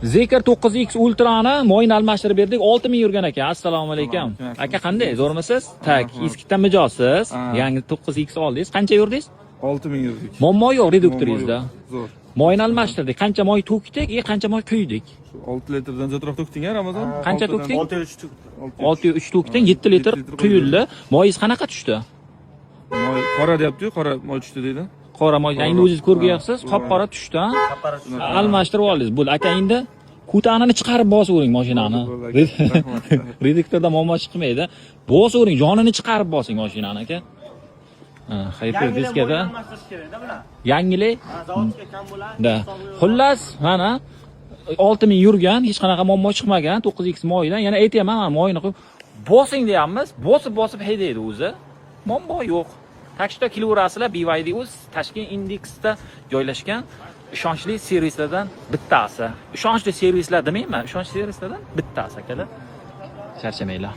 Zeekr 9X Ultrani moyini almashtirib berdik. 6000 yurgan ekan. Assalomu alaykum. Alaykum. Aka, qanday? Zo'rmisiz? Так, eskitdan mijozsiz. Ha. Yangi 9X oldingiz. Qancha yurdingiz? 6000 yurdik. Muammo yo'q reduktoringizda. Muammo yo'q. Zo'r. Moyini almashtirdik. Qancha moy to'kdik, qancha moy quydik? Shu 6 litrdan ziyodroq to'kding a, Ramazon? Qancha Oltidan- to'kding? 6,3 to'kdi. 6,3 to'kding, 7 litr 7 litr quyildi. Moyingiz qanaqa tushdi? Moy qora deyapti-yu, qora moy tushdi deydi. Qora moy. Endi o'zingiz ko'rgayapsiz, qop-qora tushdi, ha? Qop-qora tushdi. Almashtirib oldingiz. Bo'ldi. Aka, endi ko'tanini chiqarib bosavering mashinani. Bo'ldi, aka. Rahmat. Reduktorda muammo chiqmaydi. Bosavering, jonini chiqarib bosing mashinani, aka. Ha, Hyper diskada Yangidan almashtirish kerak-da bular. yangilik. Ha, zavodga kam bo'ladi. Да. Xullas, mana 6000 yurgan, hech qanaqa muammo chiqmagan 9X moyidan. Yana aytyapman, mana moyini qo'yib bosing deyapmiz. Bosib-bosib haydaydi o'zi. Muammo yo'q. Так что kelaverasizlar, BYD o'z Tashkent Indexda joylashgan ishonchli servislardan bittasi. Ishonchli servislar demayman, ishonchli servislardan bittasi, akalar. Charchamanglar.